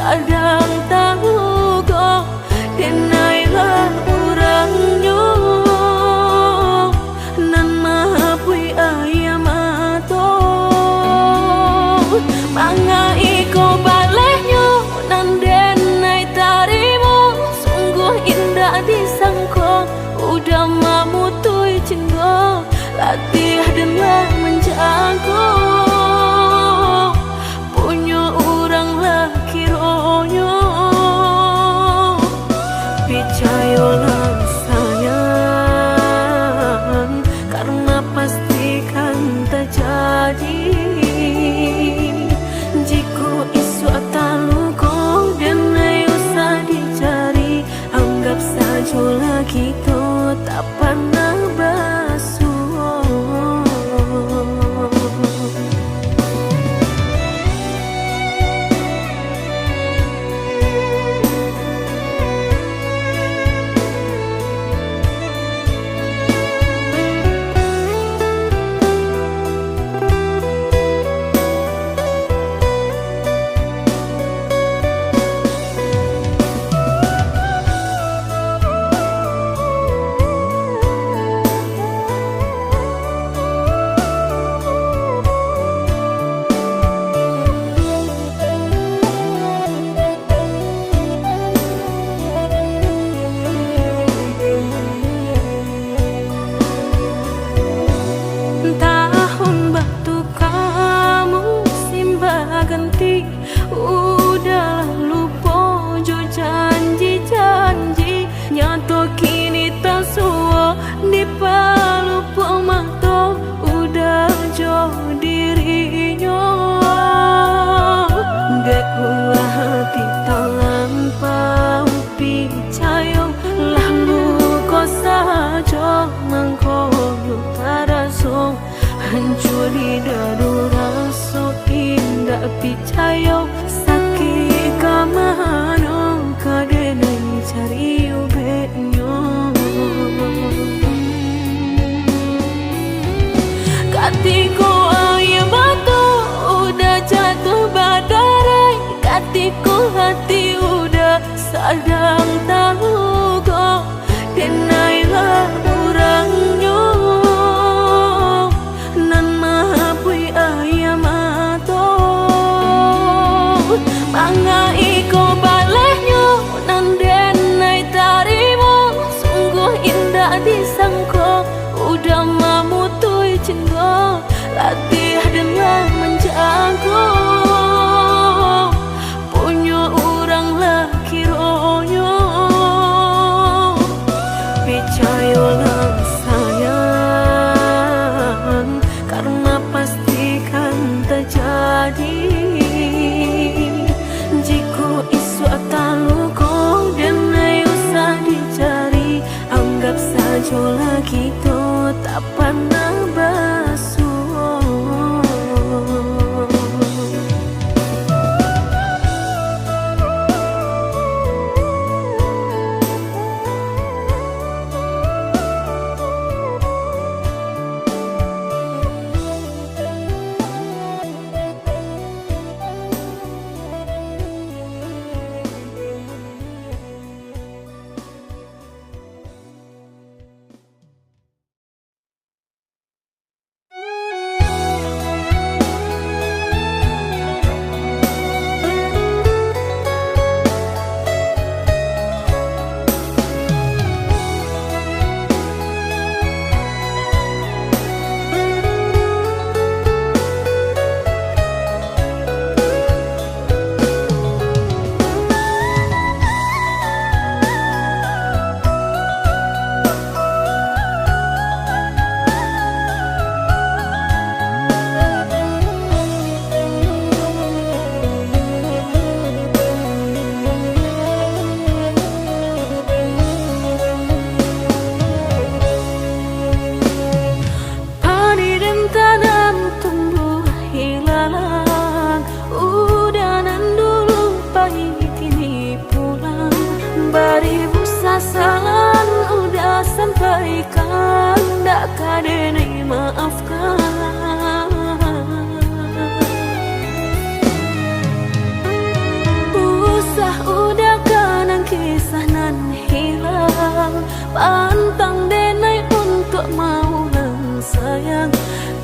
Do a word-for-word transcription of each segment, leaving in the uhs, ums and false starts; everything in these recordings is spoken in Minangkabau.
Sadang talugo, denailah urangnyo, nan mahapuih aia mato. Manga iko balehnyo, nan denai tarimo, sungguah indak disangko, udah mamutuih cinggo, latiah den lah manjago. Punyo urang lah kironyo. Picayolah sayang, karena pasti kan tajadi. Jikok isuak talugo, denai usah dicari, anggap sajolah kito tak pernah basuo. Tahun batuka, musim baganti, udahlah lupo jo janji-janji. Nyato kini tasuo dipalupo mato, udah jo dirinyo. Dek ulah ati talampau picayo, lah luko sajo mangkonyo taraso. Hancua di dado raso, indak picayo, sakik ka mano ka denai cari ubeknyo. Katiko aia mato udah jatuah badarai, katiko hati udah sadang talugo, denailah urangnyo nan mahapuih aia mato. Manga iko balehnyo, nan denai tarimo, sungguah indak disangko, udah mamutuih cinggo, latiah den lah manjago. Punyo urang lah kironyo. Picayolah sayang, karena pasti kan tajadi. Jikok isuak taluko, denai usah dicari, anggap sajolah kito tak pernah basuo. Padi den tanam tumbuah ilalang, udah nan dulu pai kini pulang. Baribu sasalan udah sampaikan, dak ka denai maafkan.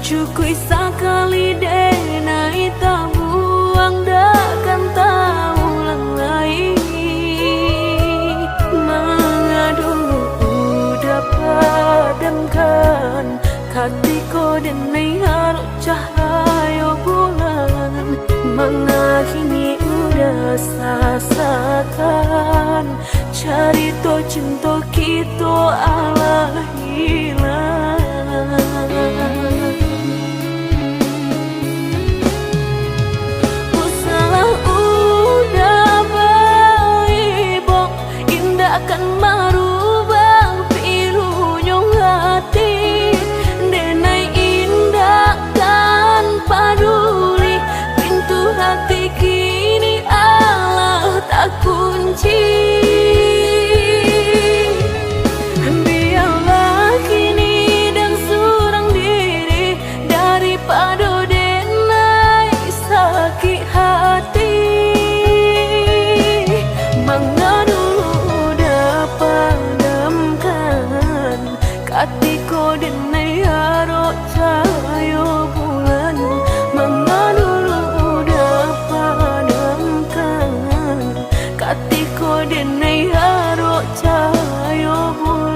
Cukuik sakali denai tabuang, dak kan taulang lai. Manga dulu udah padamkan, katiko denai arok cahayo bulan. Manga kini udah sasakan, carito cinto kito alah hilang. Usahlah udah baibok, indak kan marubah pilunyo hati. Denai indak kan paduli, pintu hati kini alah takunci. Bialah kini den surang diri, daripado denai sakik hati. Manga dulu udah padamkan, katiko denai arok cahayo bulan. Manga dulu udah padamkan, katiko denai arok cahayo bulan.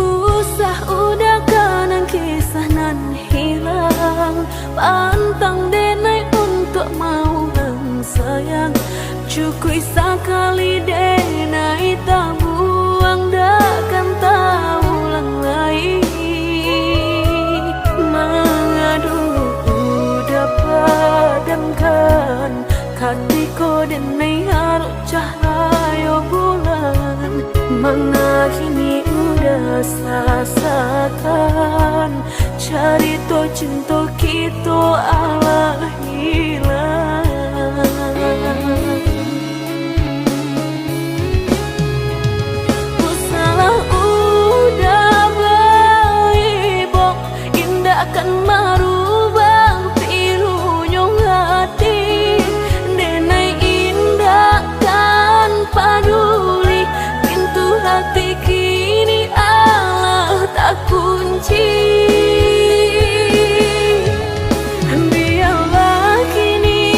Usah udah kanang kisah nan hilang, pantang denai untuak maulang sayang. Cukuik sakali denai tabuang, dak kan taulang lai. Manga dulu udah padamkan, katiko denai arok cahayo bulan. Manga kini udah sasakan, carito cinto kito alah hilang. Usahlah udah baibok, indak kan marubah pilunyo hati. Denai indak kan paduli, pintu hati kini alah takunci. Bialah kini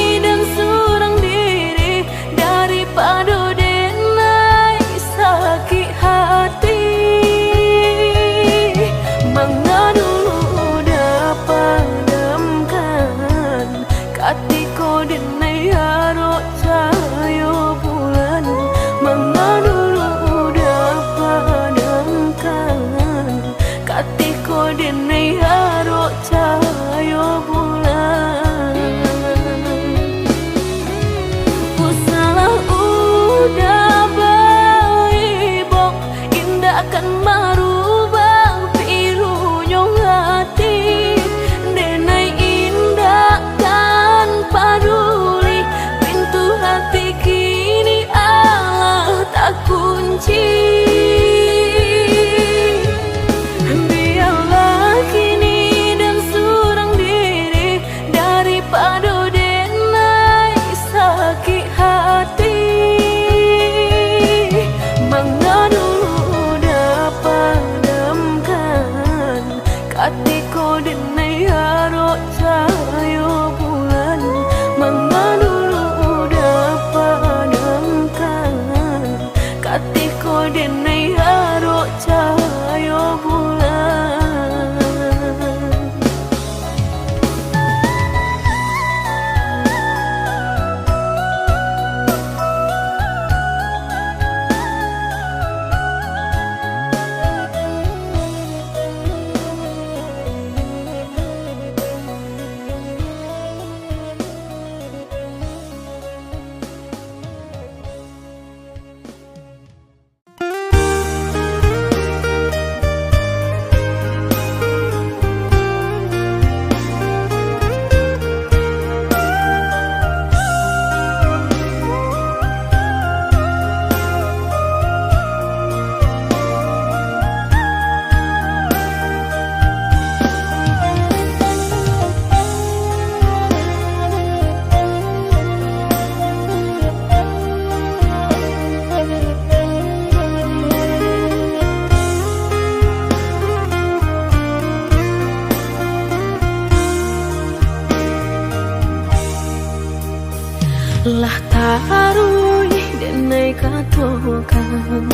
Lah taruih denai katokan,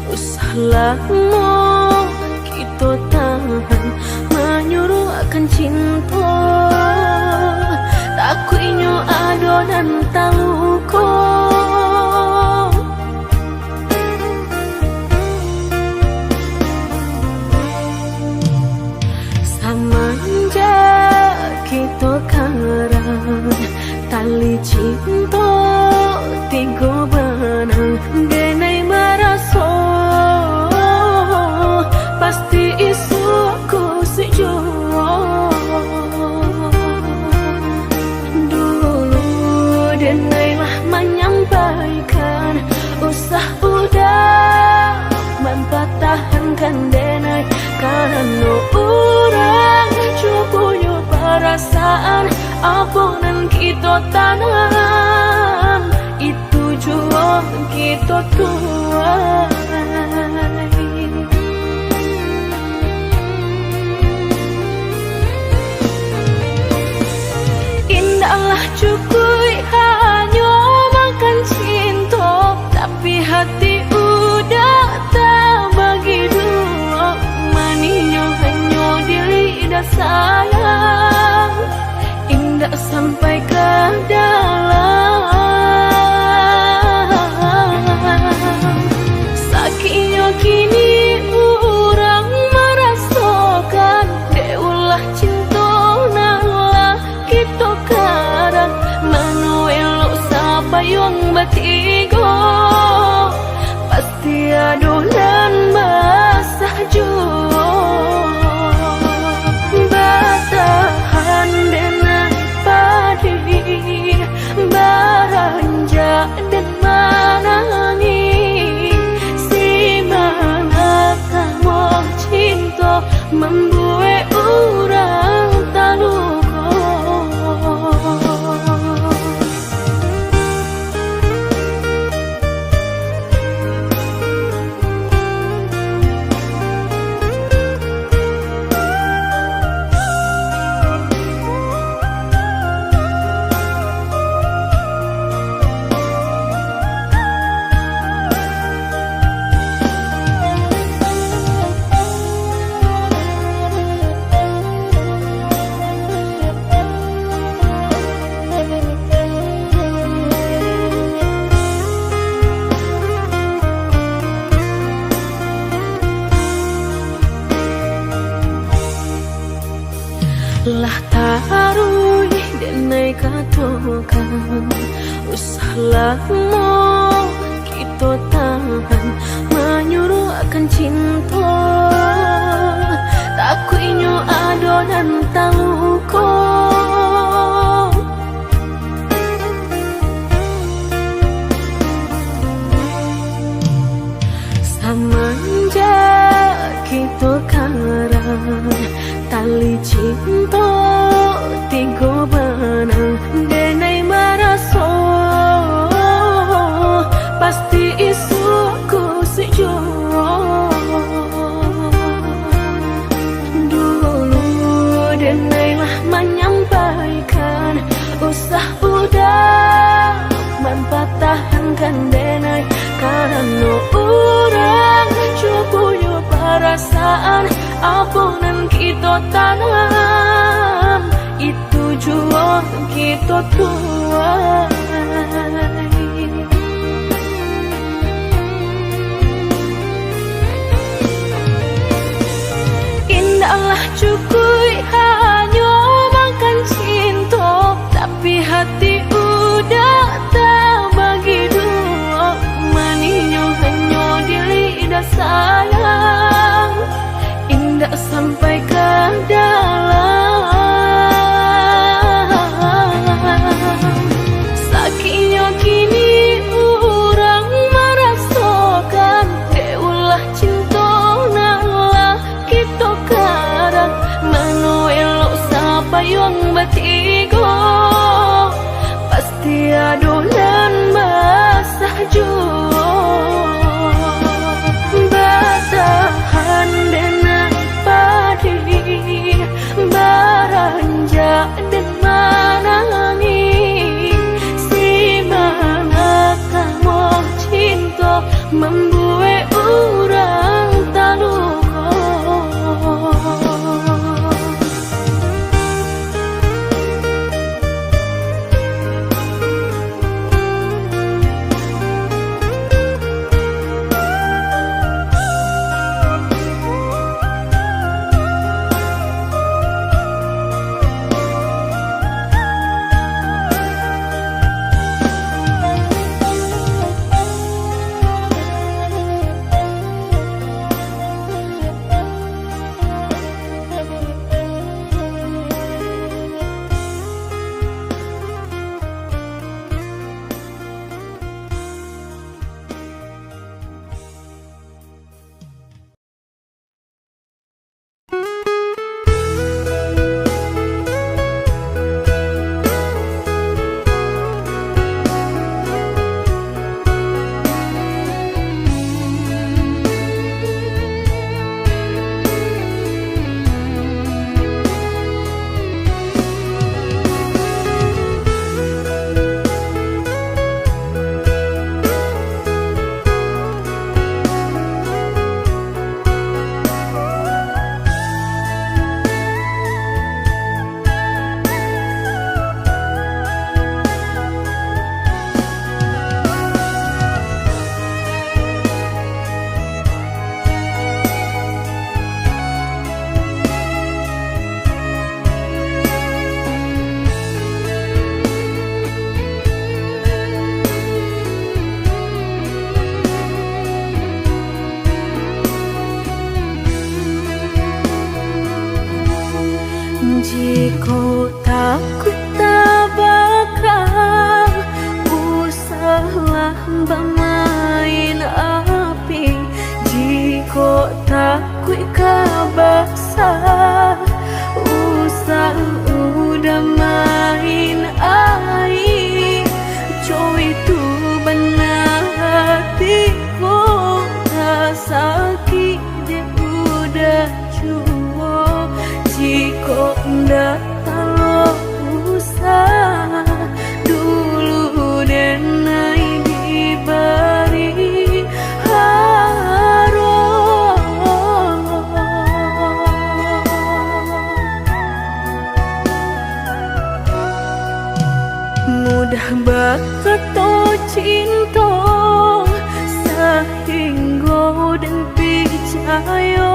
usah lamo kito tahan, manyuruahkan cinto, takuiknyo ado nan taluko. Samanjak kito karang, tali cinto tigo banang, denai maraso pasti isuak ko sujuah. Dulu denai lah manyampaikan, usah udah mampatahankan denai, karano urang jo punyo parasaan, apo nan kito tanam, itu juo kito tuai. Indaklah cukuik hanyo makan cinto, tapi hati udah tabagi duo. Manihnyo hanyo di lidah sayang, indak sampai ka dalam. Sakiknyo kini urang marasokan, dek ulah cinto nan lah kito karang. Mano elok sapayuang batigo, pasti ado nan basah juo. Batahan denai padih, baranjak den manangih. Simangat amuah cinto mambuek urang taluko. Lah taruih denai katokan, usah lamo kito tahan, manyuruahkan cinto, takuiknyo ado nan taluko. Samanjak kito karang, tali cinto tigo banang, denai maraso pasti isuak ko sujuah. Dulu denai lah manyampaikan, usah udah mampatahankan denai, karano urang jo punyo parasaan, apo nan kito tanam, itu juo kito tuai. Indaklah cukuik hanyo makan cinto, tapi hati udah tabagi duo. Manihnyo hanyo di lidah sayang, indak sampai ka dalam. Sakiknyo kini urang marasokan, dek ulah cinto nan lah kito karang. Mano elok sapayuang batigo, pasti ado nan basah juo. Batahan denai padih, baranjak den manangih. Si Bamain api, jikok takuik ka basa, usah udah main aia. Cowok itu bana hati ko, ka sakik dek udah juo, jikok ndak talok usah, dulu denai dibari haro. Mudah bakato cinto, sahinggo den picayo,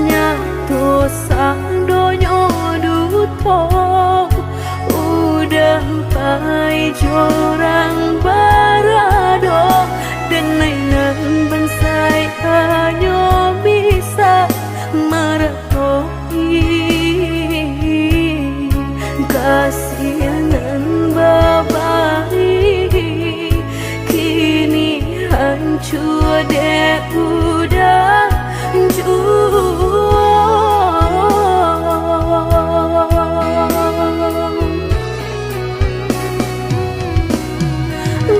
nyato sadonyo duto. Udah pai jo urang barado, denai nan bansaik hanyo bisa mara- kasih nan babari, kini hancua dek udah juo.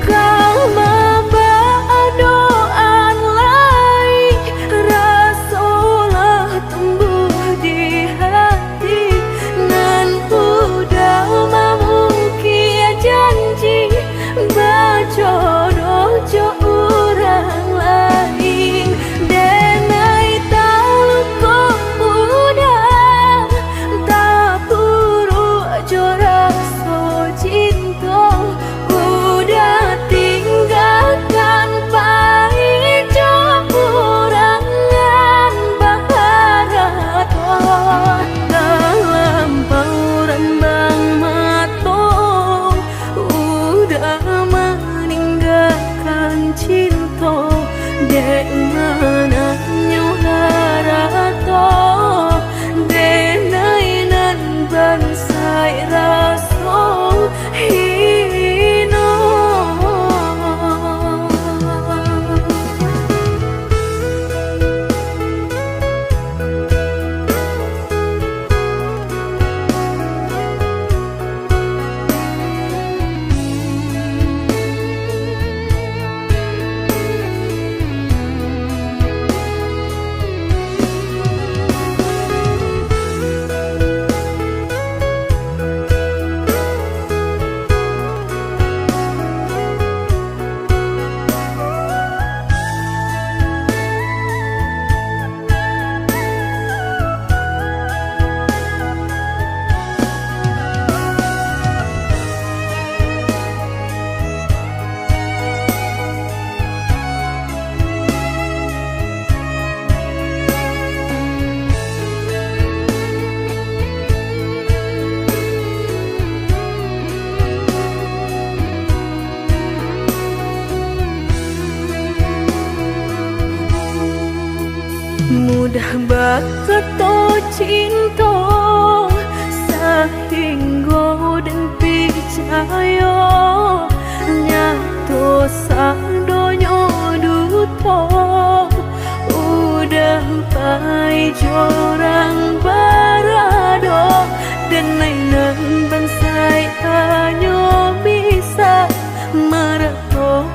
Ka mambaadoan lai, raso lah tumbuah di hati, nan udah mamukia janji, bajodoh jo urang lain. Denai taluko udah, tapuruak jo raso cinto, udah tinggakan pai jo urang nan baharato. Talampau rambang mato, udah maninggakan cinto, dek mananyo harato, denai nan bansaik raso hino. Mudah bakato cinto, sahinggo den picayo, nyato sadonyo duto. Udah pai jo urang barado, denai nan bansaik hanyo bisa marato-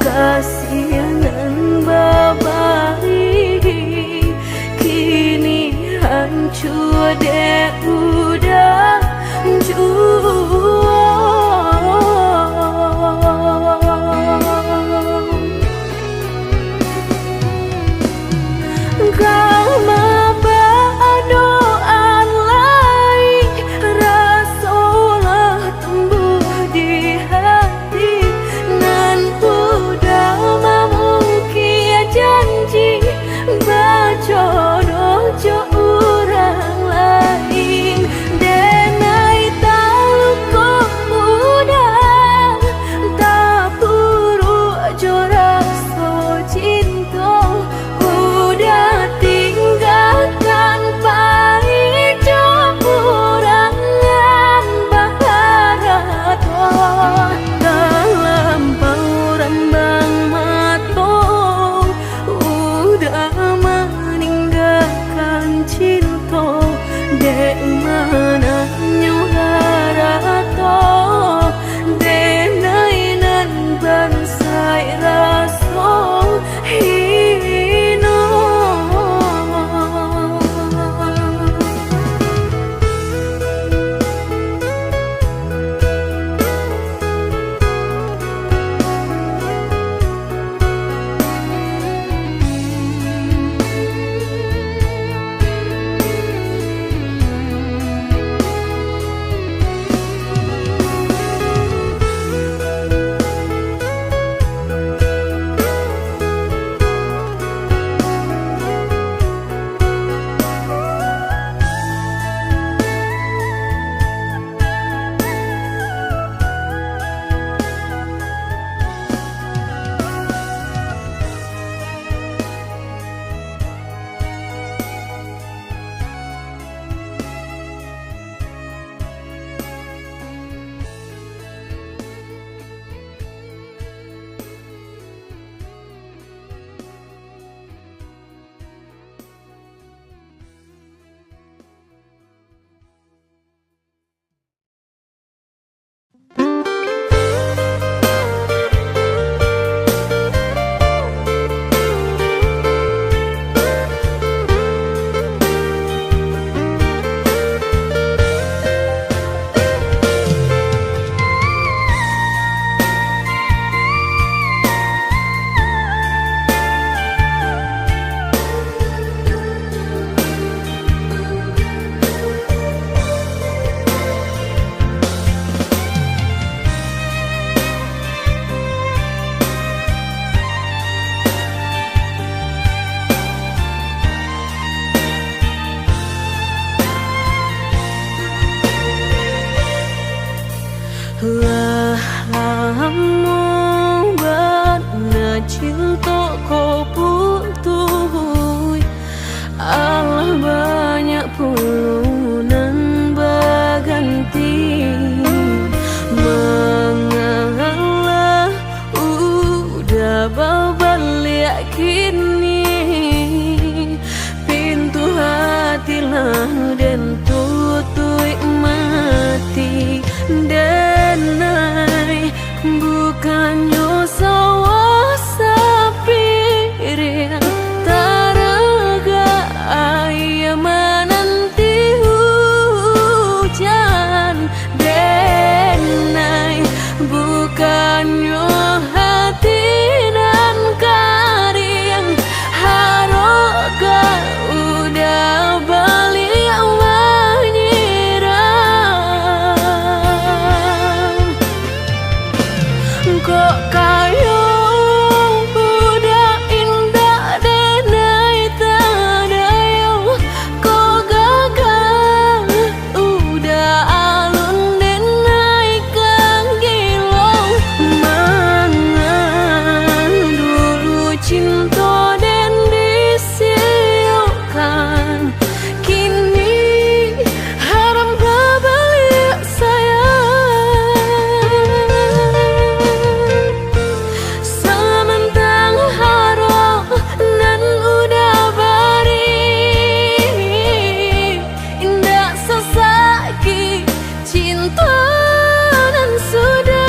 Kasih nan babari, kini hancua dek udah juo. Lah lamo bana cinto ko putuih, alah banyak pulo nan baganti. Mangalah Uda babaliak kini, pintu hati lah den tutuik mati. Denai, bukannyo sawah sapiring, taragak aia mananti hujan. Denai, bukannyo hati nan kariang, harok ka Uda baliak manyirang. Kok kayo Uda indak denai tadayo, kok gagal Uda alun denai ka gilo. Mangan dulu cinto den disiokkan, kini haram babaliak sayang. Samantang harok nan Uda bari, indak sasakik cinto nan sudah.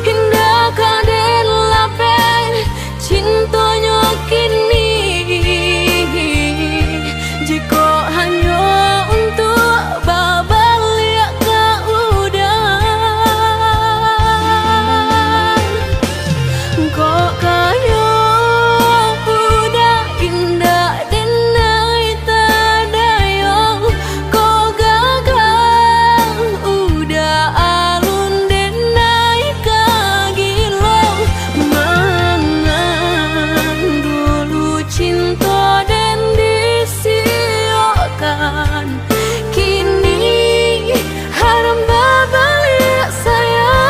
Indak ka den lapeh cintonyo kini, jikok hanyo untuak babaliak ka Uda. Kok kayo Uda indak denai tadayo, kok gagal Uda alun denai ka gilo. Mangan dulu cinto den disiokkan, kini haram babaliak sayang.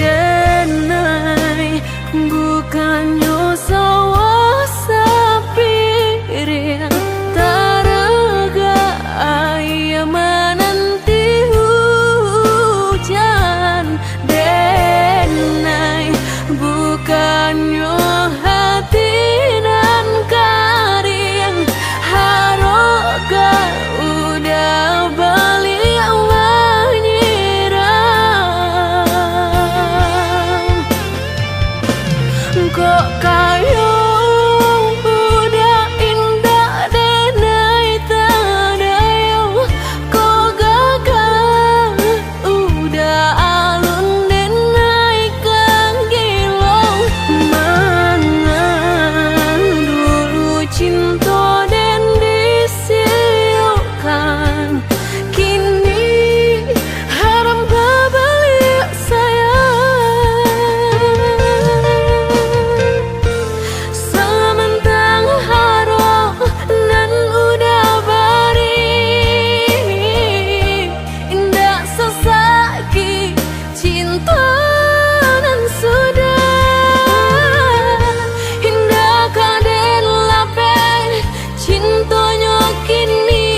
Denai, bukannyo sawah sapiring, taragak aia mananti hujan. Denai, bukannyo hati nan kariang, harok ka Uda baliak manyirang. Kok kayo Uda indak denai tadayo, kok gagal Uda alun denai ka gilo. Mangan dulu cinto den disiokkan, kini haram babaliak sayang. Samantang harok nan Uda bari, indak sasakik cinto nan sudah. Indak ka den lapeh cintonyo kini,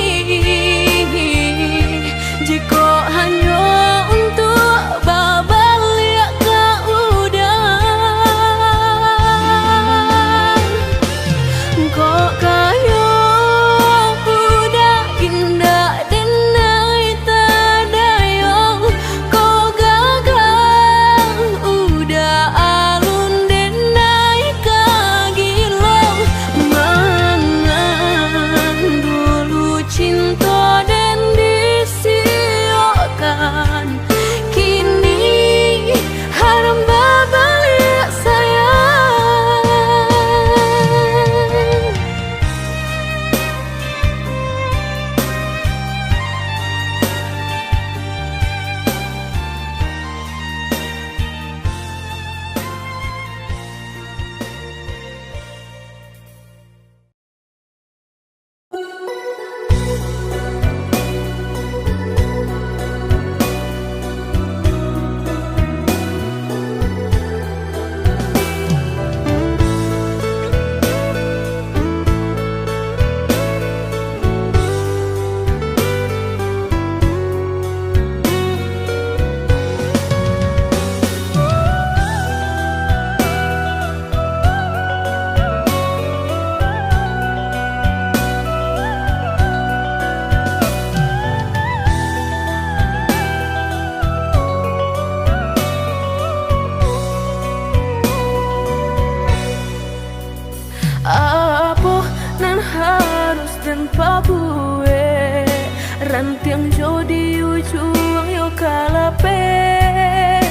Tiang jo di ujuang yo ka lapeh,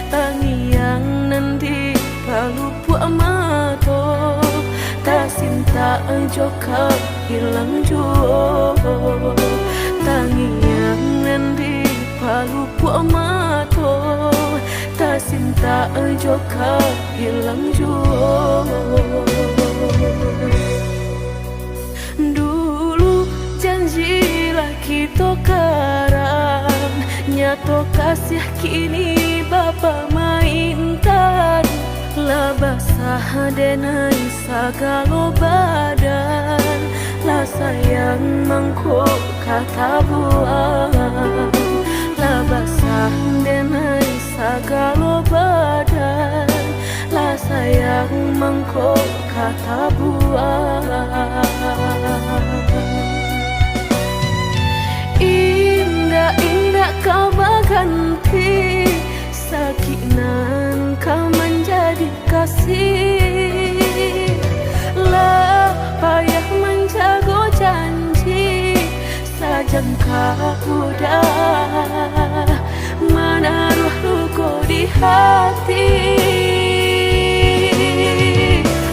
tangiang nan di palupuak mato, tasintak jo ka ilang juo. Tangiang nan di palupuak mato, tasintak jo ka ilang juo. Dulu janji lah kito karang, nyato kasiah kini bapamaintan. Lah basah denai sagalo badan, lah sayang mangko ka tabuang. Lah basah denai sagalo badan, lah sayang mangko ka tabuang. Indak-indak ka baganti, sakik nan ka manjadi kasih. Lah payah manjago janji, sajangka udah manaruah luko di hati.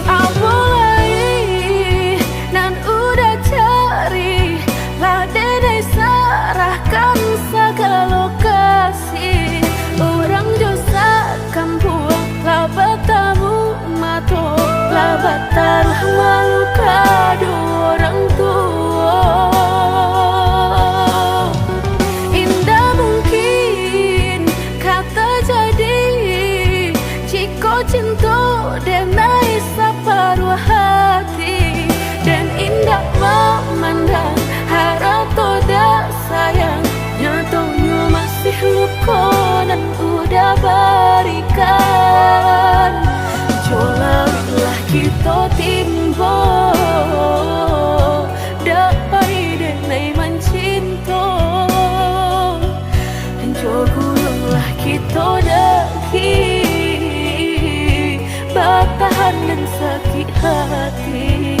Apo lai nan udah cari, lah denai sarahkan sagalo kasih. Urang jo sakampuang lah batamu mato, lah bataruah malu ka duo urang tuo. Indak mungkin ka tajadi, jiko cinto denai saparuah hati. Den indak mamandang harato dak sayang, nyatonyo masih luko nan udah barikan. Jo lawiklah kito timbo, dak pai denai mancinto. Jo gulunglah kito daki, batahan den sakik hati.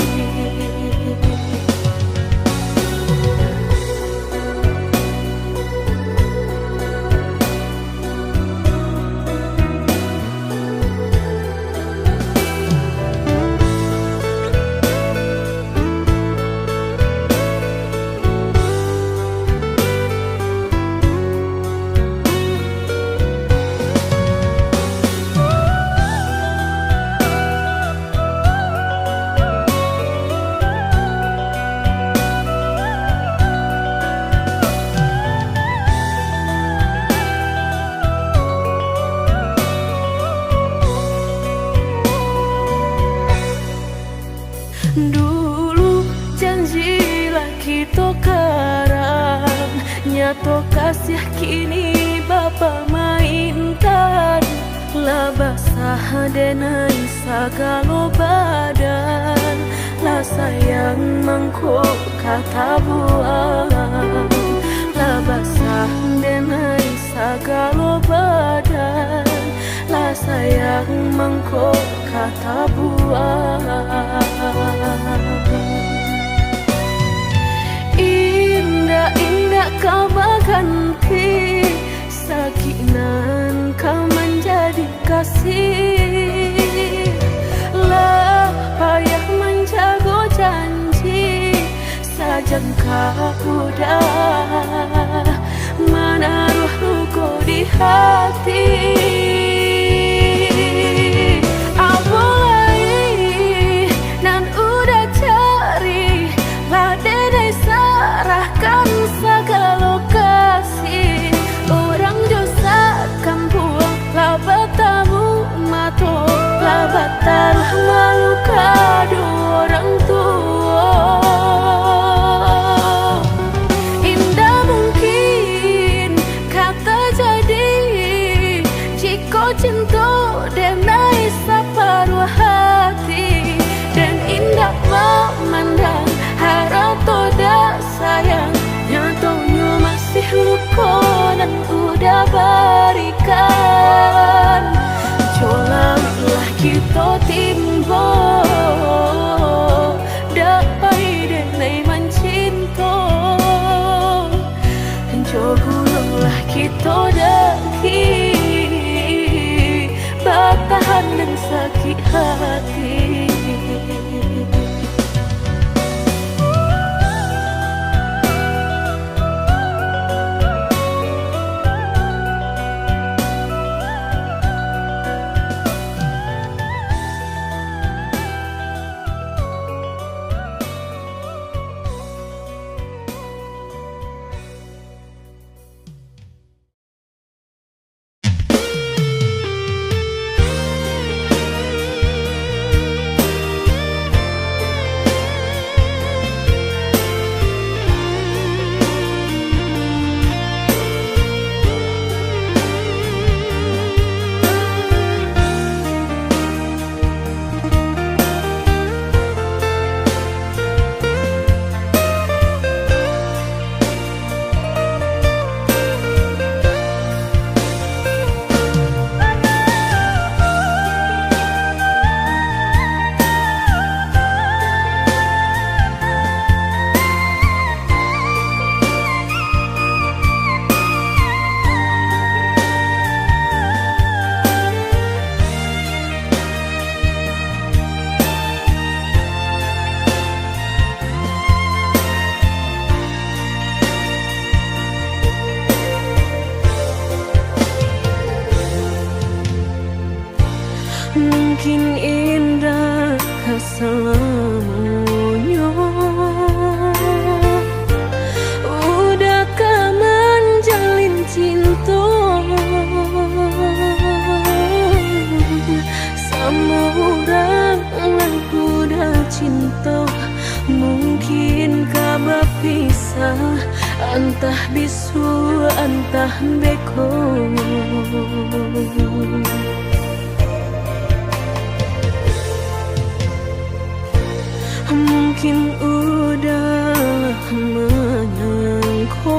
Dulu janji lah kito karang, nyato kasiah kini bapamaintan. Lah basah denai sagalo badan, lah sayang mangko ka tabuang. Lah basah denai sagalo badan, lah sayang mangko ka tabuang. Indak-indak ka baganti, sakik nan ka manjadi kasih. Lah payah manjago janji, sajangka udah manaruah luko di hati. Apo lai nan udah cari, lah denai sarahkan sagalo kasih. Urang jo sakampuang lah batamu mato, lah bataruah malu ka duo urang tuo. Indak mungkin ka tajadi, jiko cinto denai saparuah hati. Den indak mamandang harato dak sayang, nyatonyo masih luko nan udah barikan. Jo lawiklah kito timbo, dak pai denai mancinto. Bagulunglah kito daki, batahan dek sakik hati. Mungkin indak ka salamonyo, udah ka manjalin cinto samo urang nan udah cinto. Mungkin ka bapisah, antah bisuak, antah beko. Mungkin udah lah manyangko,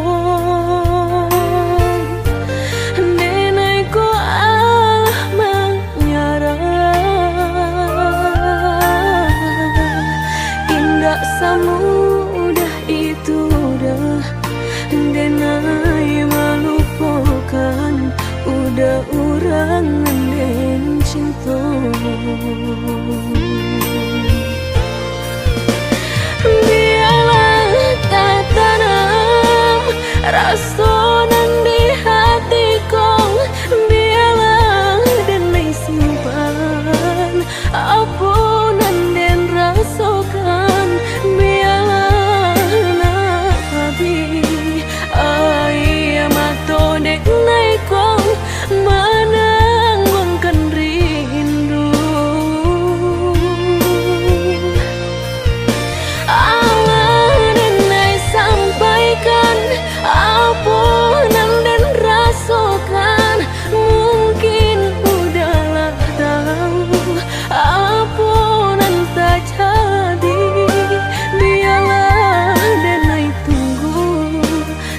denai ko alah manyarah. Indak samudah itu doh, denai malupokan udah urang nan den cinto. Bialah tatanam raso nan di hati ko, bialah denai simpan apo nan den rasokan, bialah nak abih aia mato denai ko manangguangkan rindu. Alah denai sampaikan apo nan den rasokan, mungkin udah lah tahu apo nan tajadi. Bialah denai tunggu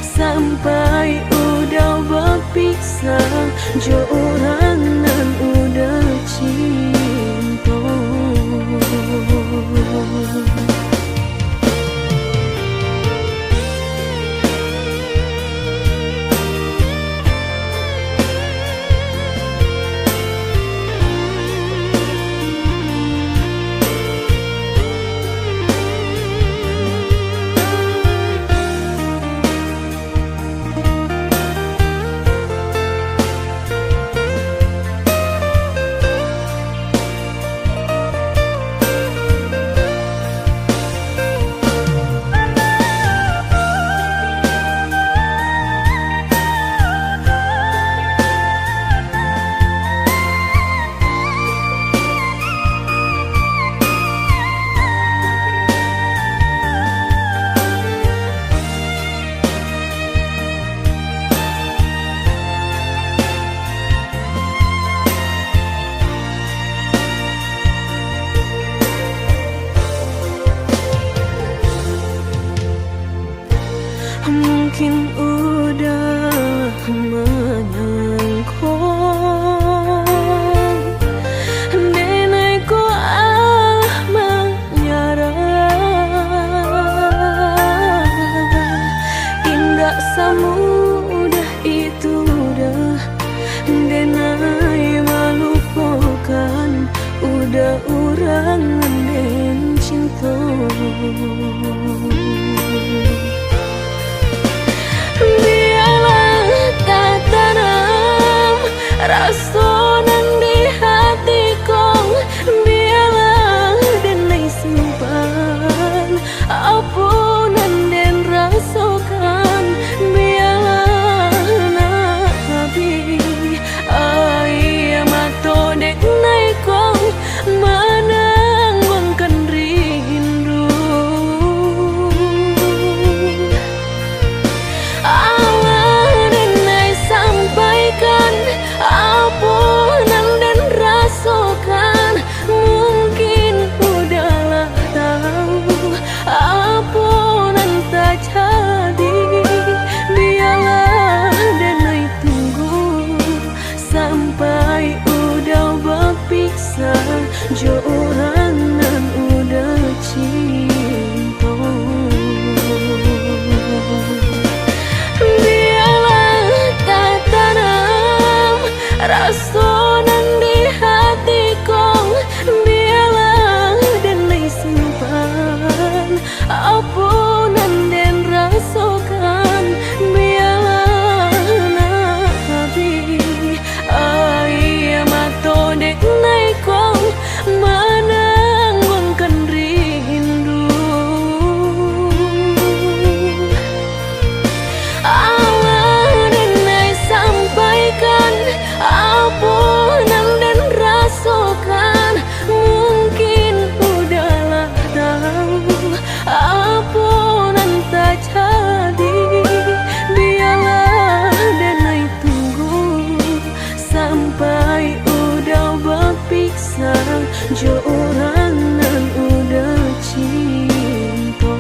sampai udah bapisah jo urang nan udah cinto. Itu udah denai malupokan, udah urang den cinto. Bialah tatanam raso nan di hati kong, bialah denai simpan. Apo nan den rasokan, bialah nak habih aia mato dek nai kong manangguangkan rindu. Alah den nai sampaikan, apo nan den rasokan, mungkin udah lah tahu apo nan tajadi. Bialah den nai tunggu sampai udah bapisah jo urang nan udah cinto. Bialah tatanam raso nan di hati kong, bialah den nai simpan. Apo nan den rasokan, bialah nak habih aia mato dek nai kong manangguangkan rindu. Alah den nai sampaikan, apo nan den rasokan, mungkin udah lah tahu apo nan tajadi. Bialah den nai tunggu sampai udah bapisah jo urang nan udah cinto.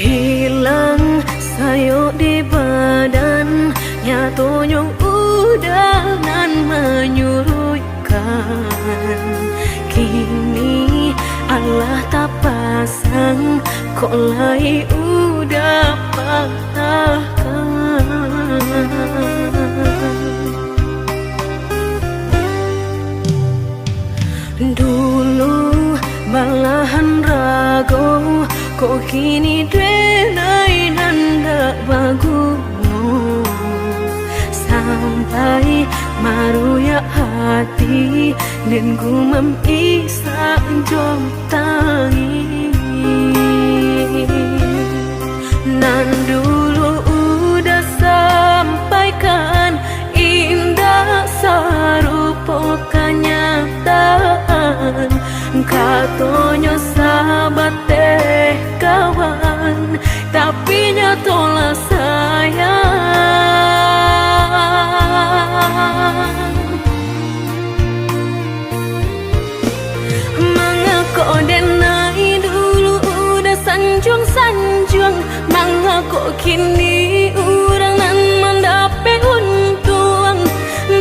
Hilang sayok di badan, nyatonyo udah nan manyuruikkan. Kini alah tapasang, kok lai udah patahkan. Dulu balahan rago, kok kini denai nan dak baguno. Sampai maruyak hati, den gumam isak jo tangis. Nan dulu udah sampaikan, indak sarupo kanyataan. Katonyo sabateh kawan, tapi nyatolah sayang. Mangako denai dulu udah sanjuang-sanjuang, mangako kini urang nan mandapek untuang,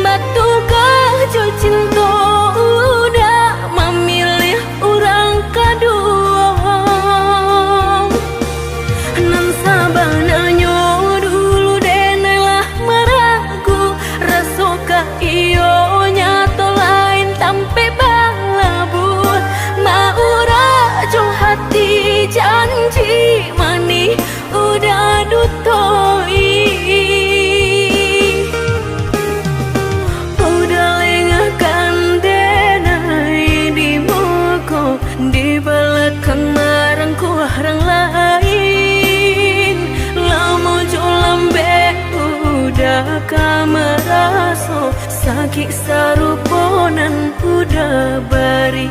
batugah jo cinto udah mamiliah urang kaduo. Urang lain, lamo jo lambek udah ka maraso, sakik sarupo nan udah bari.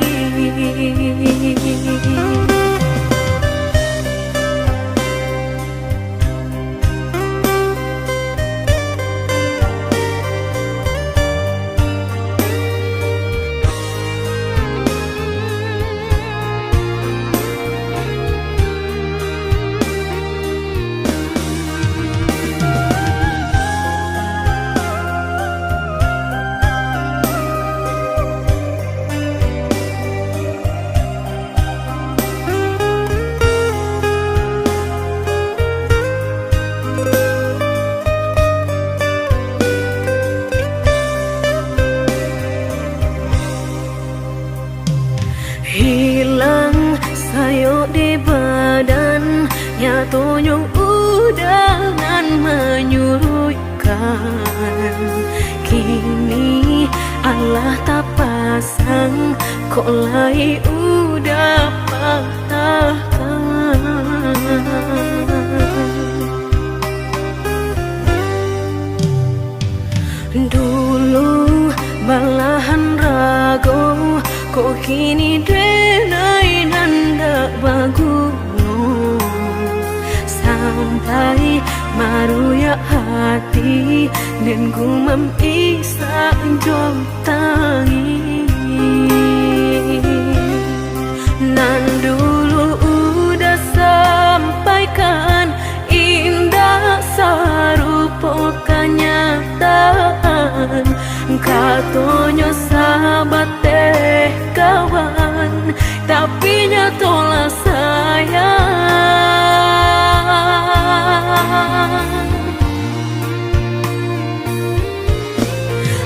Hilang sayok di badan, nyatonyo udah nan manyuruikkan. Kini alah tapasang, kok lai udah patah. Dulu balahan rago, kok kini denai nan dak baguno. Sampai maruyak hati, den gumam isak jo tangih. Nan dulu udah sampaikan, indak sarupo kanyataan. Katonyo sabateh kawan, tapi nyatolah sayang.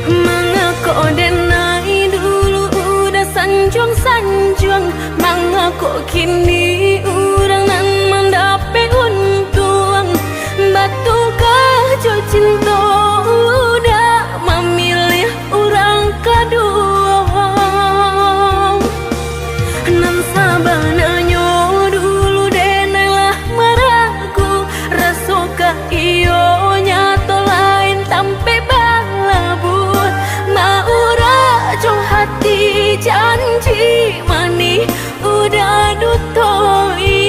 Mangako denai dulu udah sanjuang-sanjuang, mangako kini urang nan mandapek untuang? Batukar jo cinto udah mamilih urang kaduo. Nan sabananyo dulu denai lah maragu, rasokan iyo nyato lain tampek balabuah. Maurak jo hati janji manih udah dutoi.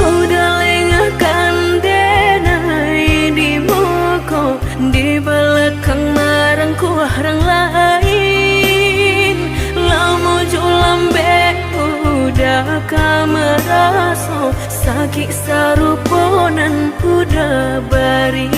Udah lengahkan denai di muko, di balakang marangkuah urang lain. Lamo jo lambek udah ka maraso, sakik sarupo nan udah bari.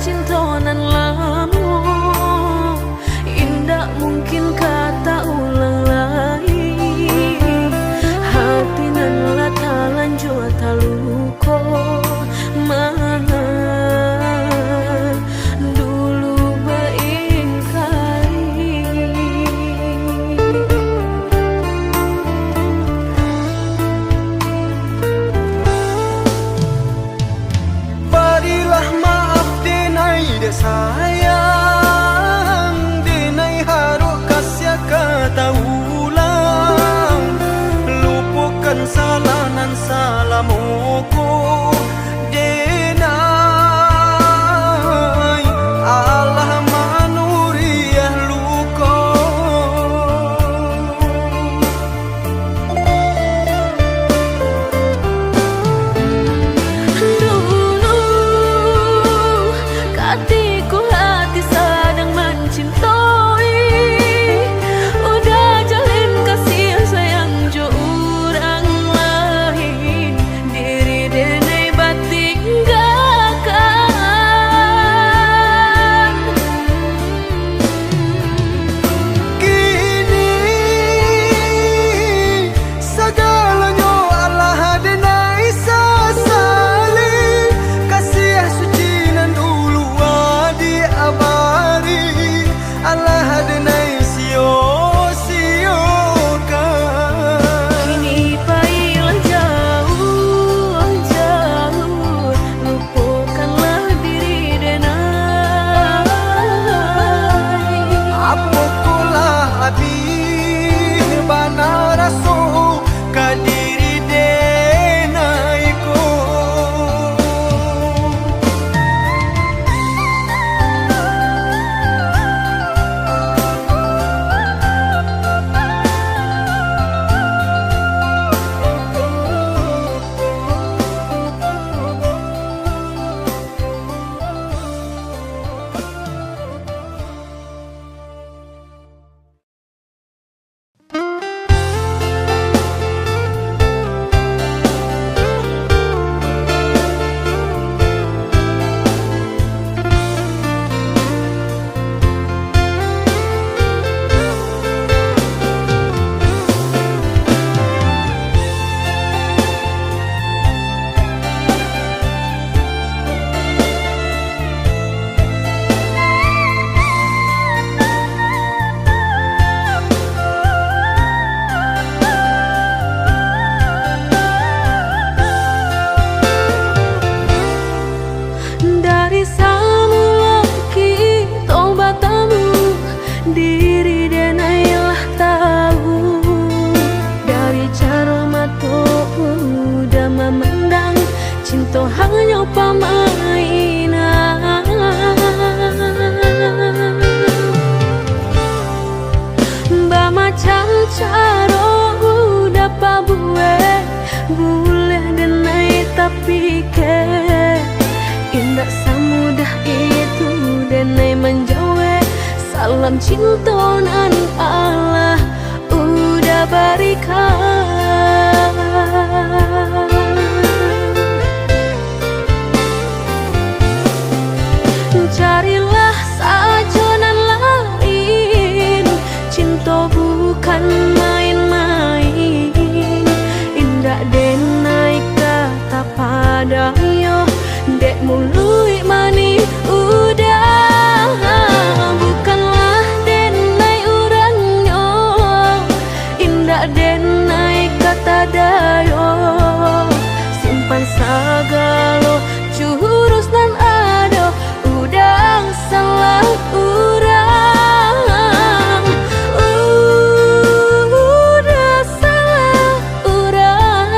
Cinto nan lamo, indak mungkin ka taulang lai. Hati nan lah talanjua taluko, ma dulu baingkari. Barilah maaf, denai, dek sayang, denai harok kasiah ka taulang. Lupokan salah nan salamo ko, denai, alah manuriah luko. Dulu, katiko hati sadang mancintoi, udah jalin kasih sayang jo urang lain, diri denai batinggakan. Kini sagalonyo alah denai sasali, kasiah suci nan dulu diabari, alah denai sio-siokan. Kini pailah jauah-jauah, lupokanlah diri denai. Apo ko lah abih bana raso ka diri denai ko. Dari samulo kito batamu, diri denai lah tahu. Dari caro mato udah mamandang, cinto hanyo pamainan. Bamacam caro udah pabuek, buleh denai tapikek. Indak samudah itu denai manjawek salam cinto nan alah udah barikan. Carilah sajo nan lain, cinto bukan main-main. Indak denai ka tapadayo dek muluik manih udah. Bukanlah denai urangnyo, indak denai ka tadayo. Simpan sagalo jurus nan ado, udah salah urang, udah salah urang.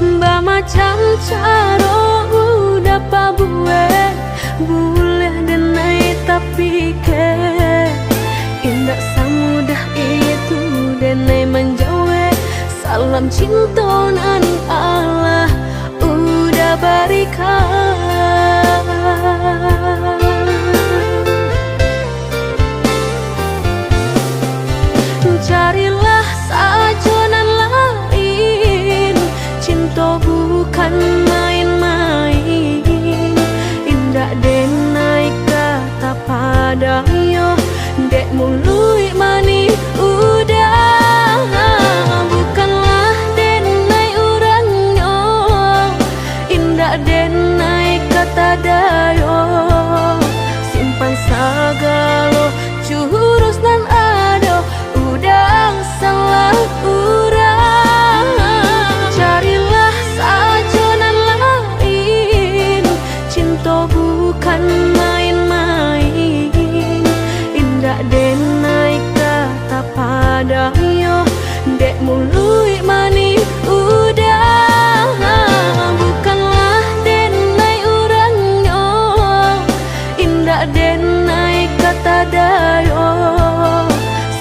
Bamacam caro Uda pabuek, buleh denai tapikek. Indak samudah itu denai manjawek salam cinto nan alah Uda barikan. Carilah sajo nan lain, cinto bukan main-main. Indak denai ka tapadayo dek muluik manih Uda. Bukanlah denai urangnyo, indak denai ka tadayo. Simpan sagalo jurus nan ado, Uda salah urang. Carilah sajo nan lain, cinto bukan main-main. Indak denai ka tapadayo dek muluik manih Uda. Bukanlah denai urangnyo, indak denai ka tadayo.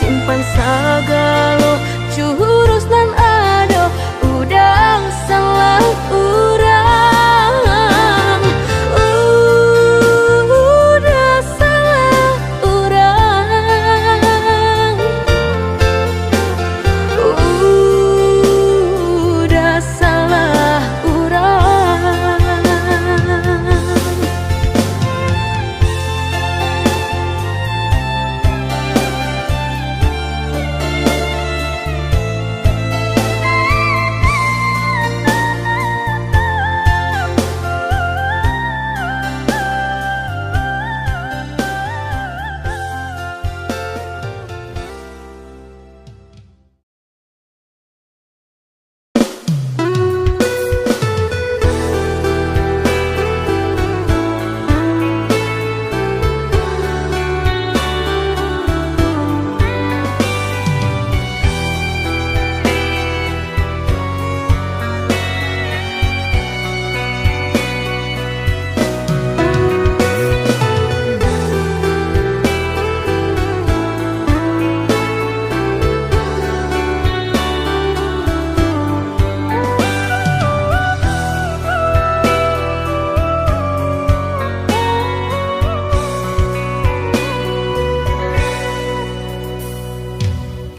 Simpan sagalo jurus nan ado, Uda salah urang. Uda salah urang. Uda salah urang.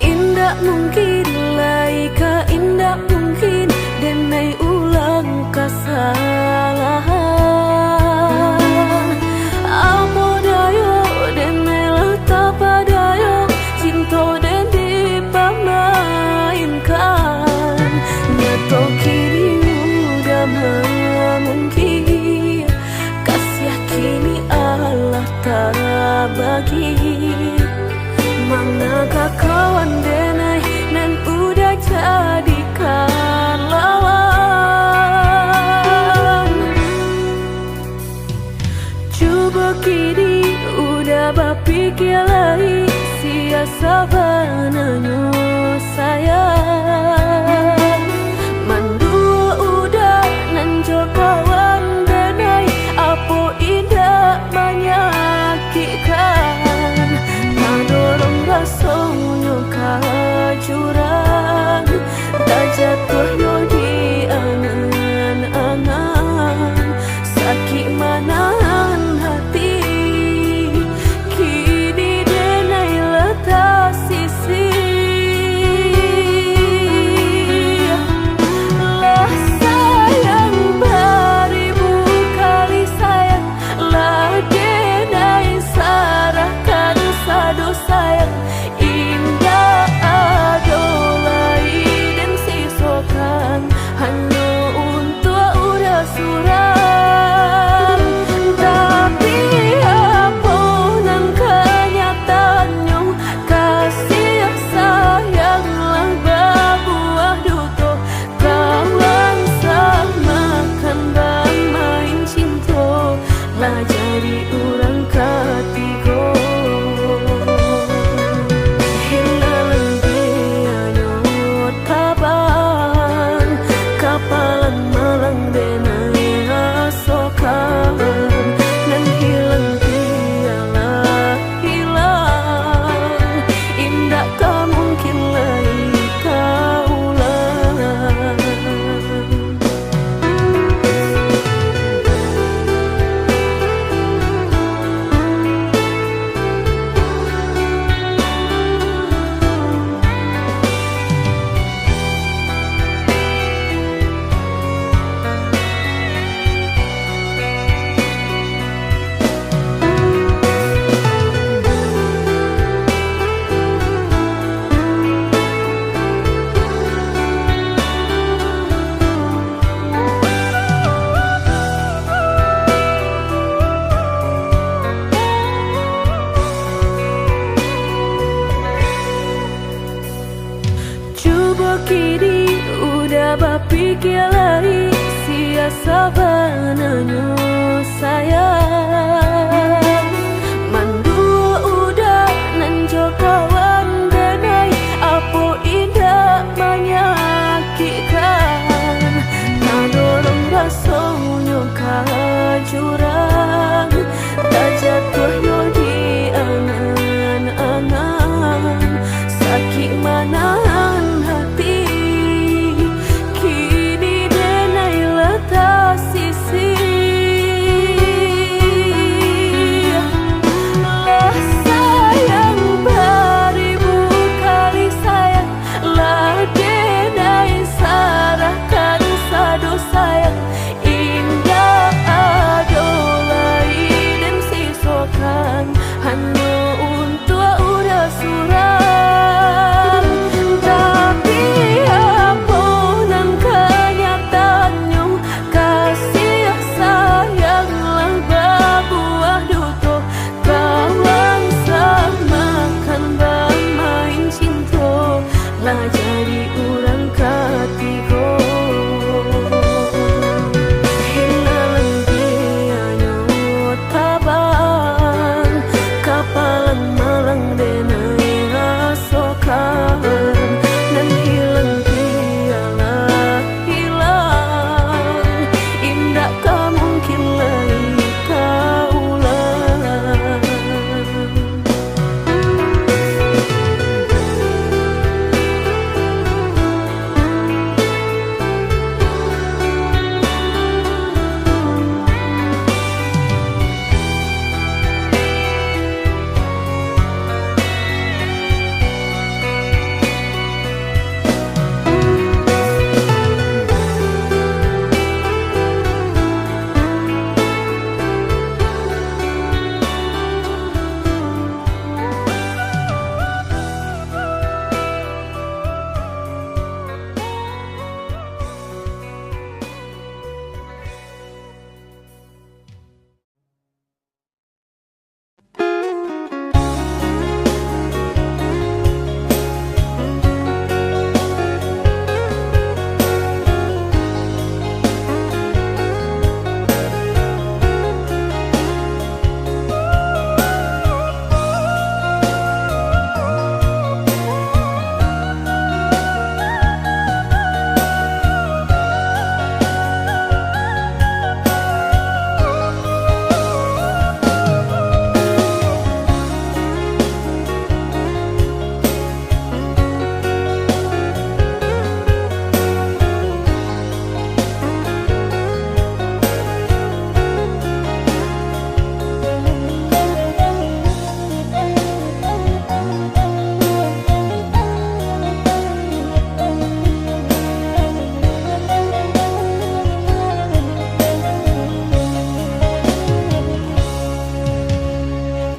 Indak mungkin lai ka, indak mungkin denai ulang kasalahan. Apo dayo denai lah tapadayo, cinto den dipamainkan. Nyato kini Uda mamungkir, kasiah kini alah tabagi. Manga ka kawan denai nan Uda jadikan lawan? Cubo kini Uda bapikia lai, sia sabananyo sayang. Manduo Uda nan jo kawan denai, apo indak manyakikkan? Tadorong rasonyo ka jurang, tajatuah yo di angan-angan. Sakik manahan hati, kini denai lah tasisi. Kialai sia sabananyo sayang. Mandua uda nan jo kawan denai, apo indak manyakikkan? Tadorong rasonyo ka jurang, tajatuah yo di angan-angan. Sakik manahan hati, kini denai lah tasisih. Lah sayang baribu kali sayang, lah denai sarahkan sado sayang. Indak ado lai den sisokan, hanyo untuak uda surang. Tapi, apo nan kanyataannyo, kasih sayang lah babuah duto. Kawan samakan bamain cinto, lah jadi urang katigo. Hinalan pianyo tabang, kapalan malang denai rasokan. Nan hilang pialah hilang, indak ka mungkin lai ka ulang.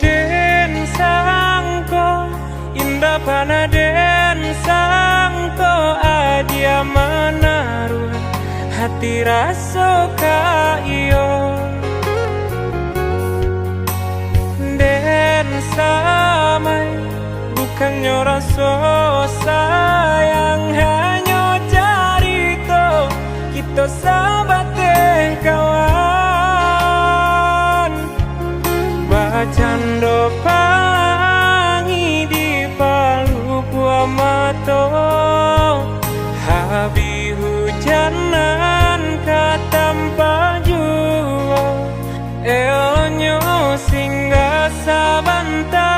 Den sangko, indak panah den sangko, adia manaruah hati raso ka iyo. Den samai, bukannyo raso sayang, hanyo carito kito sabateh kawan. Bacando pangi di palubuah mato, habih hujan nan ka tampak juo. Eloknyo singgah sabanta,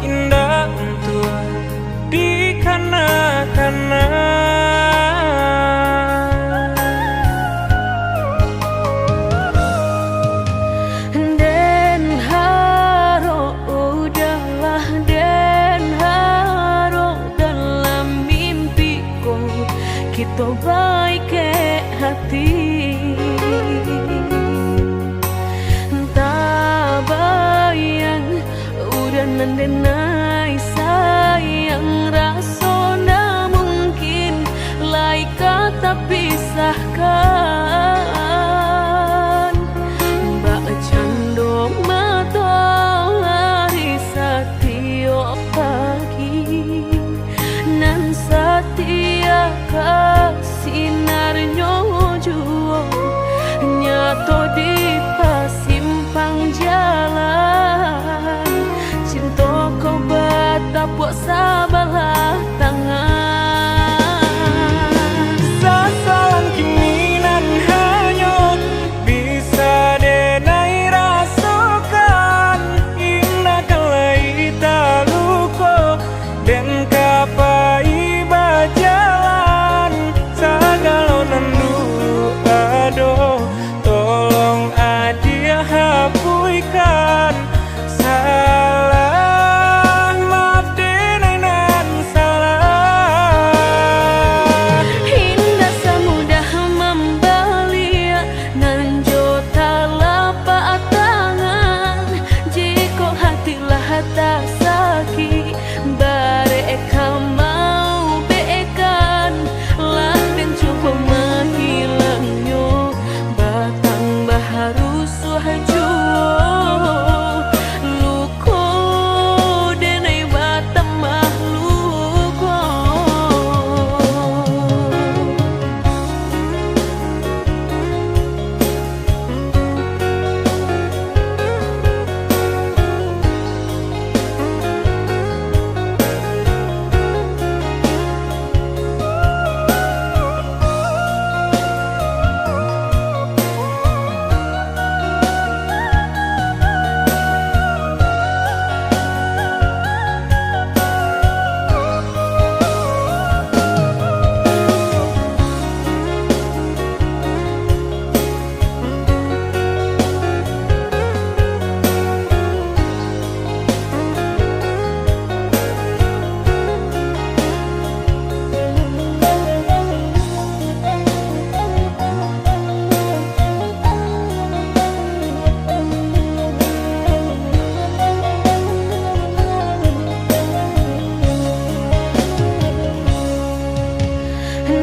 indak untuak dikana-kana. Den harok, udahlah, den harok, dalam mimpi ko kito baikek hati. Tabayang, udah nan denai sayang, raso ndak mungkin lai ka tapisahkan. Bak cando matoari satiok pagi, nan satia ka Nyato di pasimpang jalan, cinto ko batapuak sabalah tangan. Sasalang kini nan hanyut, bisa denai rasokan, indak kan lai taluko, den ka pai bajalan. Sagalo nan dulu ado, tolong adiak hapuikan. Salah, maaf denai nan salah. Indak samudah mambaliak nan jo talapak tangan. Jikok hati lah tasakik, barek ka maubekkan, lah den cubo mahilangnyo, batambah rusuah juo, luko denai batambah luko.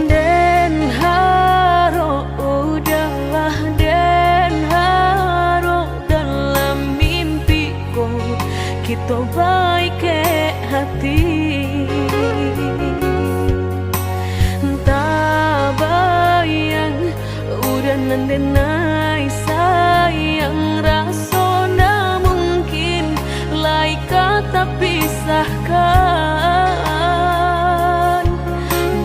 Den harok, udahlah, den harok, dalam mimpi ko kito baikek hati. Tabayang, udah nan denai sayang, raso ndak mungkin lai ka tapisahkan.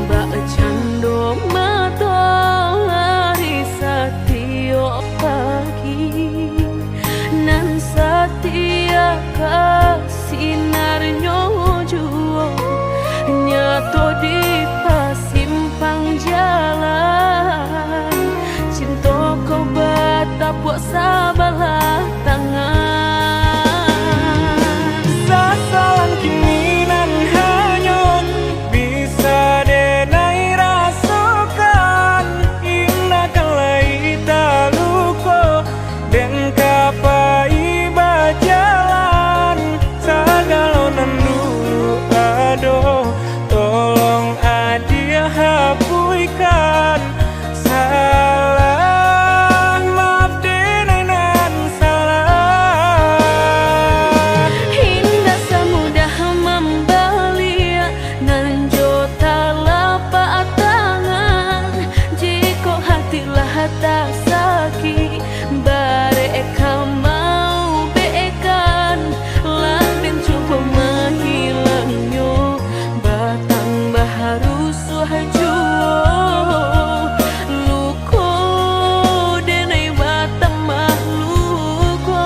Bak cando matoari satiok pagi, nan satia ka sinarnyo juo, nyato di pasimpang jalan, cinto ko batapuak sabalah tangan. Sasalang kini nan hanyut, bisa denai rasokan, indak kan lai taluko, den ka pai bajalan. Sagalo nan dulu ado, tolong adiak hapuikan. Salah, maaf denai nan salah. Indak samudah mambaliak nan jo talapak tangan. Jikok hati lah tasakik, barek ka maubekkan, lah den cubo mahilangnyo, batambah rusuah juo, luko denai batambah luko.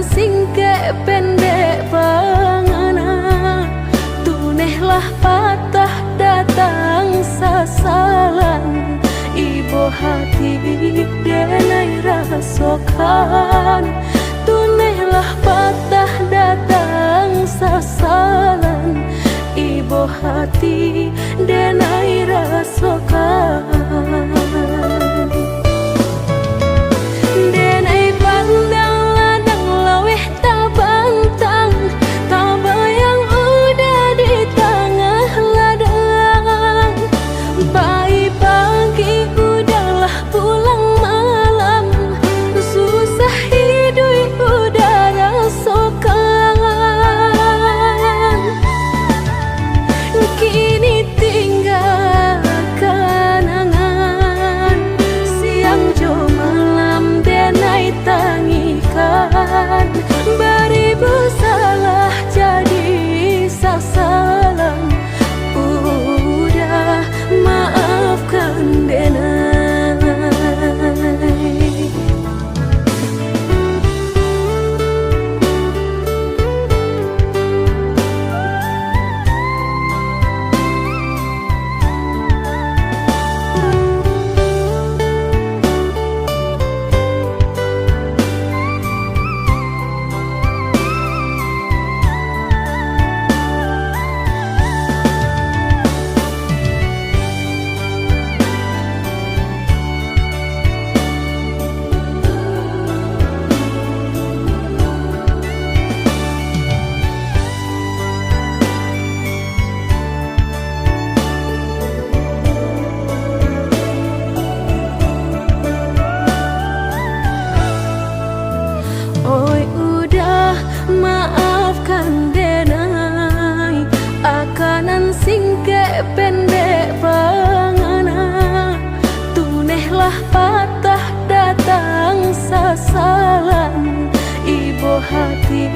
Singkek pendek pangana, tunehlah patah datang sasalan. Ibo hati denai rasokan, tunehlah patah datang sasalan. Ibo hati denai rasokan. Denai pandang ladang laweh tabantang, tabayang uda di tangah ladang. Pai pagi uda lah pulang malam, susah iduik uda rasokan. Kini tingga kanangan, siang jo malam denai tangikan. Baribu salah jadi sasalan, uda maafkan denai. Oi uda, maafkan denai, akanan singkek pendek pangana, tunehlah patah datang sasalan. Ibo hati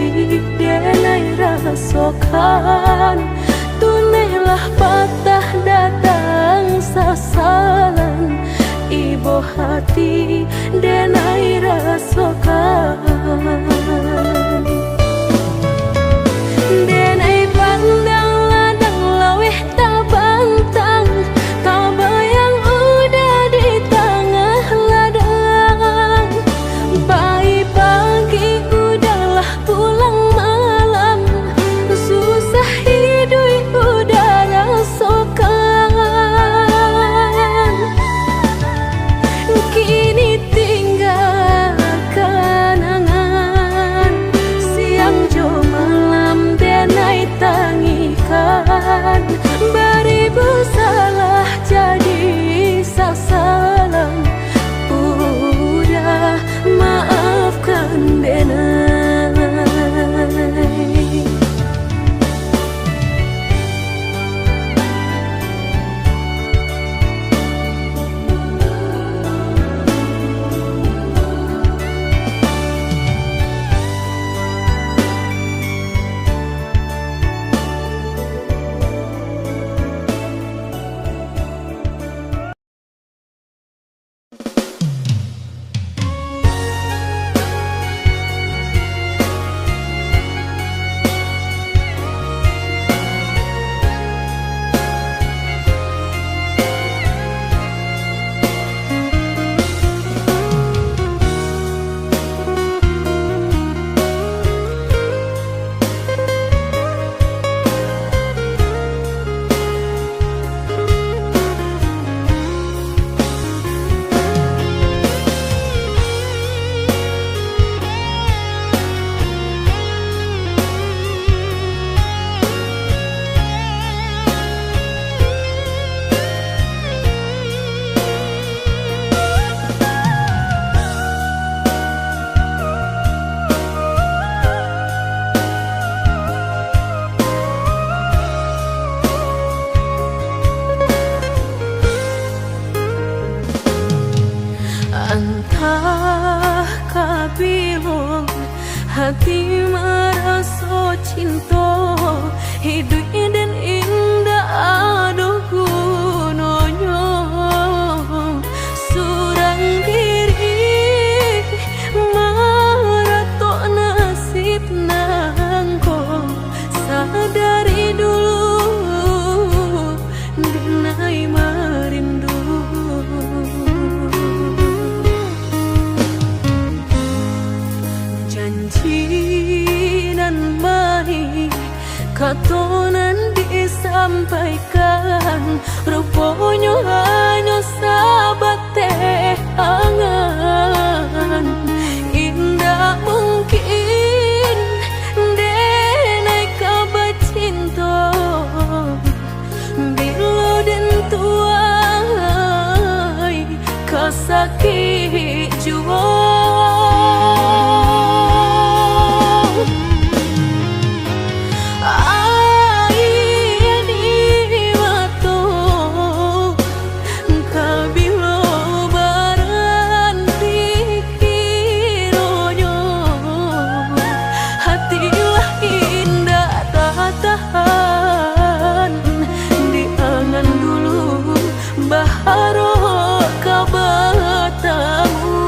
denai rasokan, tunehlah patah datang sasalan. Ibo hati denai rasokan. Denai pandang ladang laweh tabantang, tabayang uda di tangah ladang. Pai pagi uda lah pulang malam, susah iduik uda rasokan. Kini tingga kanangan, siang jo malam denai tangikan. Baribu salah jadi sasalan, uda maafkan denai. Antah ka bilo hati maraso cinto, iduik den indak ado gunonyo, surang diri maratok nasi. Janji nan manih, kato nan disampaikan, ruponyo hanyo sabateh angan. Indak mungkin denai ka bacinto, bilo den tuai ka sakik juo. Aia di mato ka bilo baranti kironyo, hati lah indak tatahan di angan dulu, baharok ka batamu.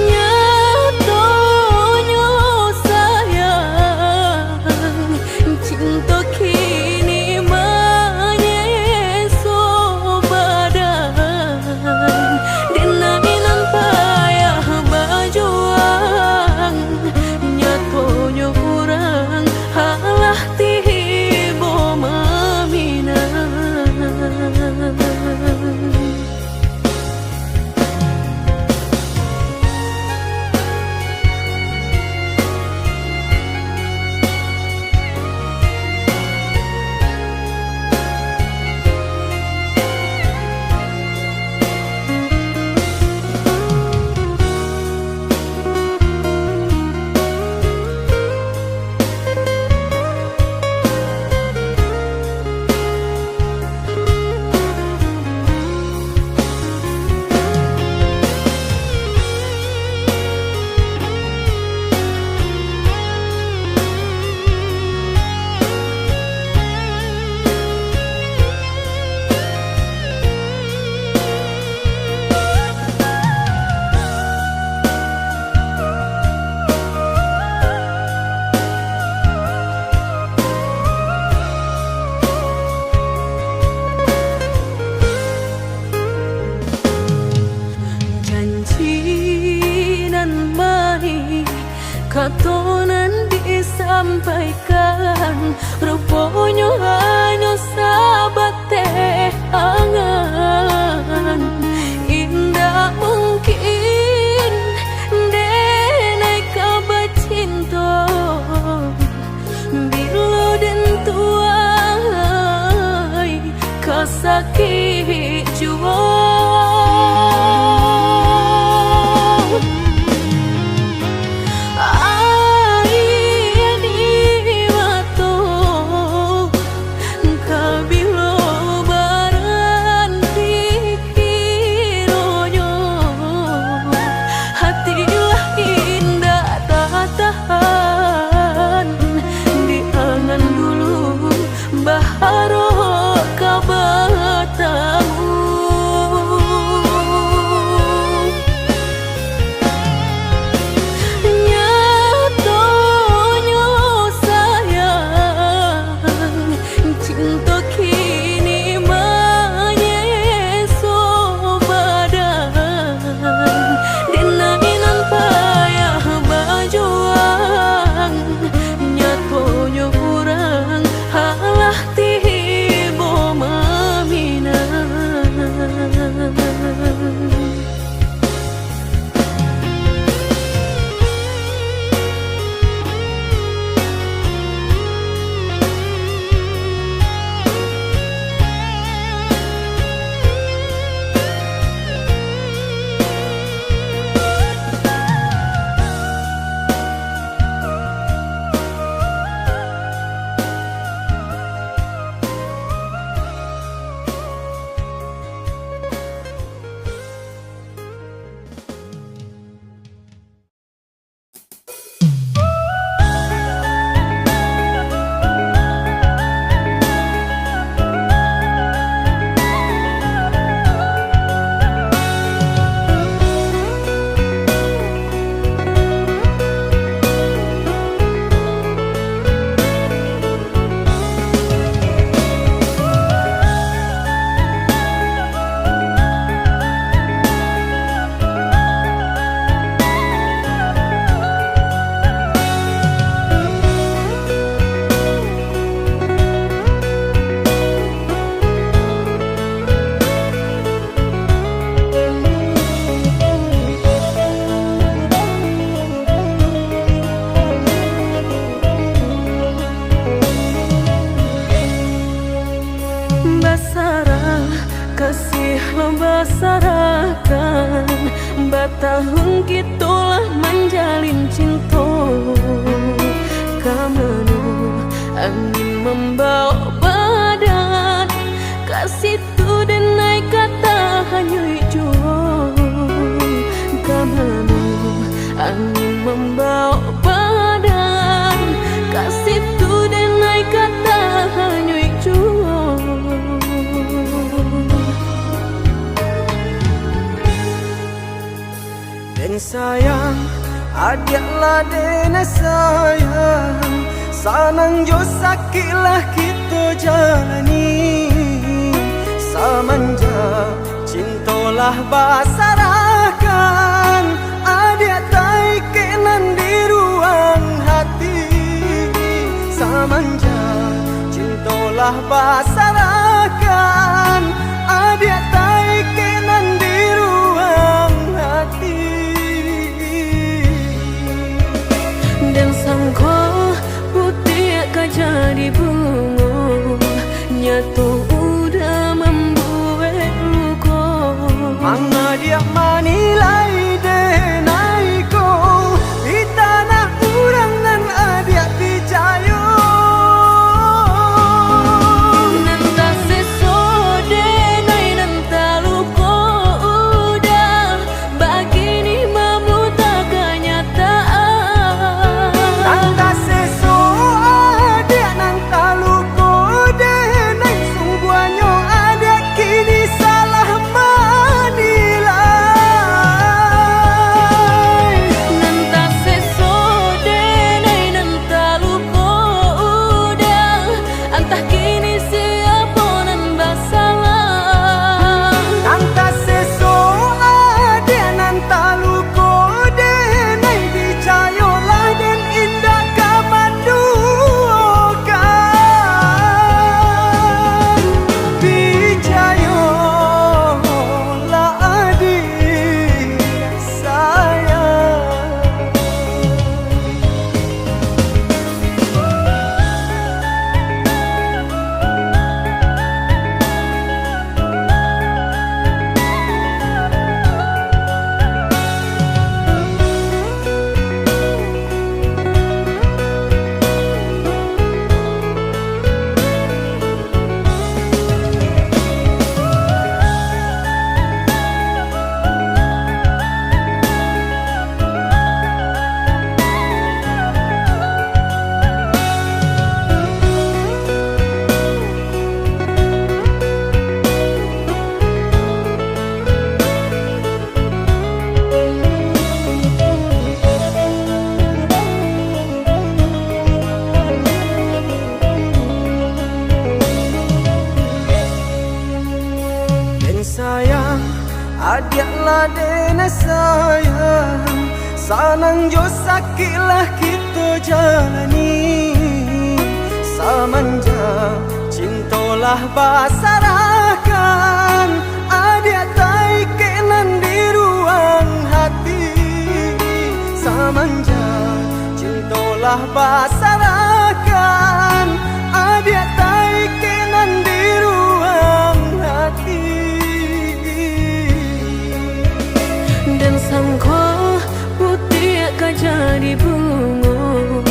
Nyatonyo sayang, cinto kini manyeso badan. Denai nan payah bajuang, nyatonyo urang alah tibo maminang. Janji nan manih, kato nan disampaikan, ruponyo hanyo sabateh angan. Indak mungkin denai ka bacinto, bilo den tuai ka sakik juo. Aia di mato ka bilo baranti kironyo, hati lah indak tatahan di angan dulu, baharok ka batamu. Sayang, adiak lah denai sayang, sanang jo sakik lah kito jalani. Samanjak cinto lah basarahkan, adiak taikek nan di ruang hati. Samanjak cinto lah basarahkan, adiak taikek nan di ruang hati. Den sangko putiak ka jadi bungo, nyato udah mambuek luko. Mangadiak manilai denai ko, di tanah urang nan adiak picayo. Nan taseso denai nan taluko udah, bakini mamuta kanyataan. Nan taseso adiak nan taluko denai, sungguahnyo adiak kini salah manilai. Nan taseso denai nan taluko udah, antah kini siapo nan basalah. Nan taseso adiak nan taluko denai, picayolah den indak ka manduokan. Picayolah adiak sayang. Den sayang, adiak lah denai sayang, sanang jo sakik lah kito jalani. Samanjak cinto lah basarahkan, adiak taikek nan di ruang hati. Samanjak cinto lah basarahkan, adiak taikek nan di ruang hati. Den sangko putiak ka jadi bungo,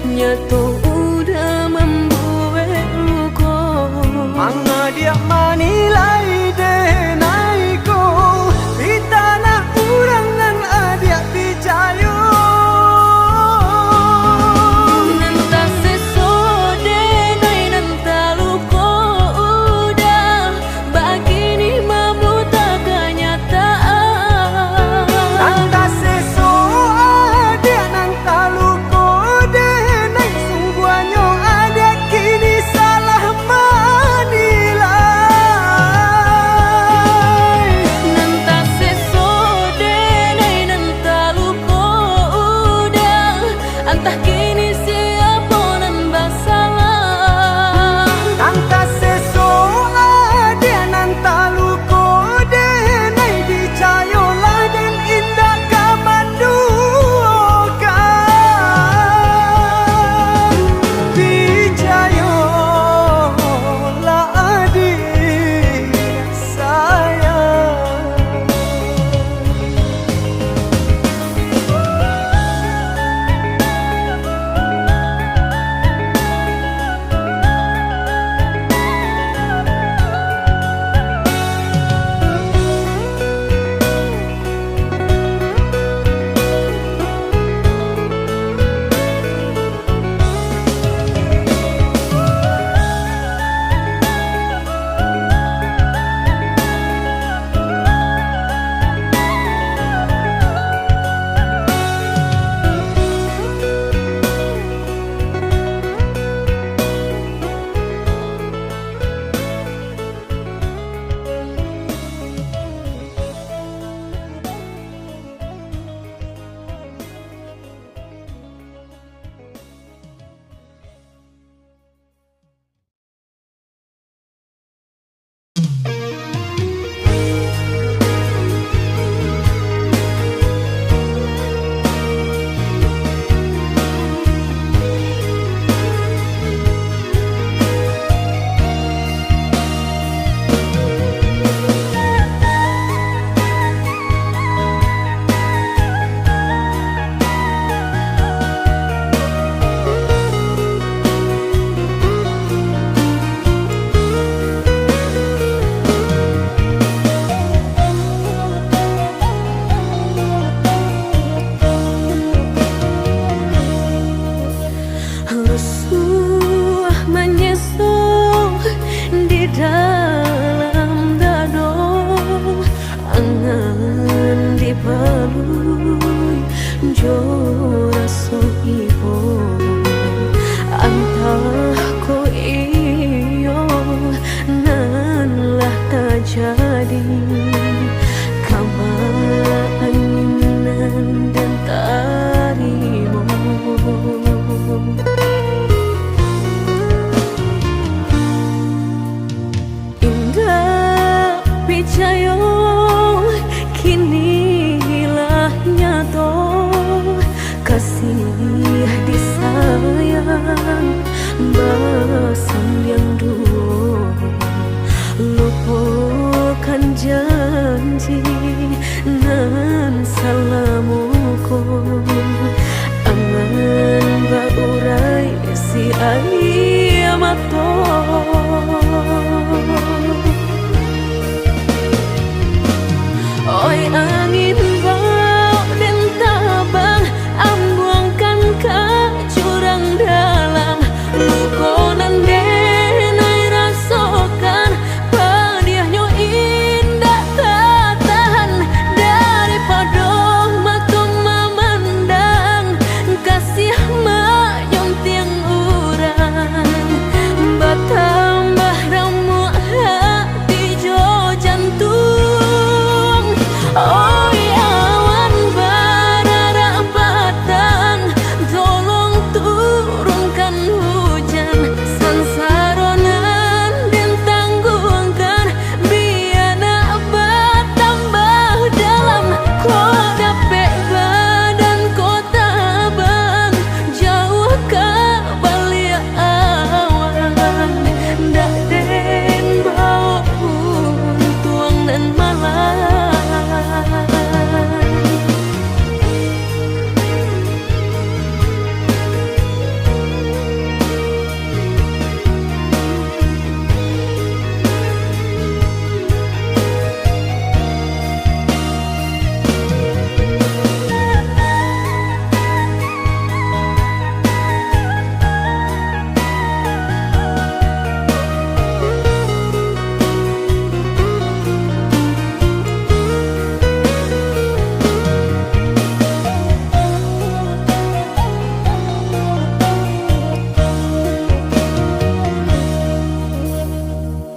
nyato udah mambuek luko. Mangadiak manilai denai ko, di tanah urang nan adiak picayo. Nan taseso denai nan taluko udah, bakini mamuta kanyataan. Nan taseso adiak nan taluko denai, Balui jo raso ibo, antah ko iyo nan lah tajadi, kaba angin nan den tarimo. Indak picayo, kini lah nyato, kasih disayang basandiang duo, lupokan janji nan salamo ko, angan baurai si aia mato. Oi angin, bao den tabang, ambuangkan ka jurang dalam, luko nan den ai rasokan, padiahnyo indak tatahan, daripado mato mamandang, kasih manyuntiang urang, batambah ramuak hati jo jantuang. Oi awan bararak patang, tolong turunkan hujan, sansaro nan den tangguangkan, bia nak batambah dalam, kok dapek badan ko tabang, jauah ka baliak awan, ndak den bao untuang nan malang.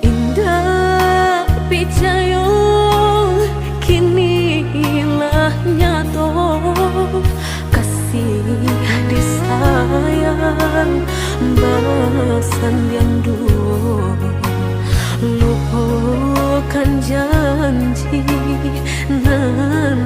Indak picayo, kini lah nyato, kasih disayang basandiang duo, lupokan janji nan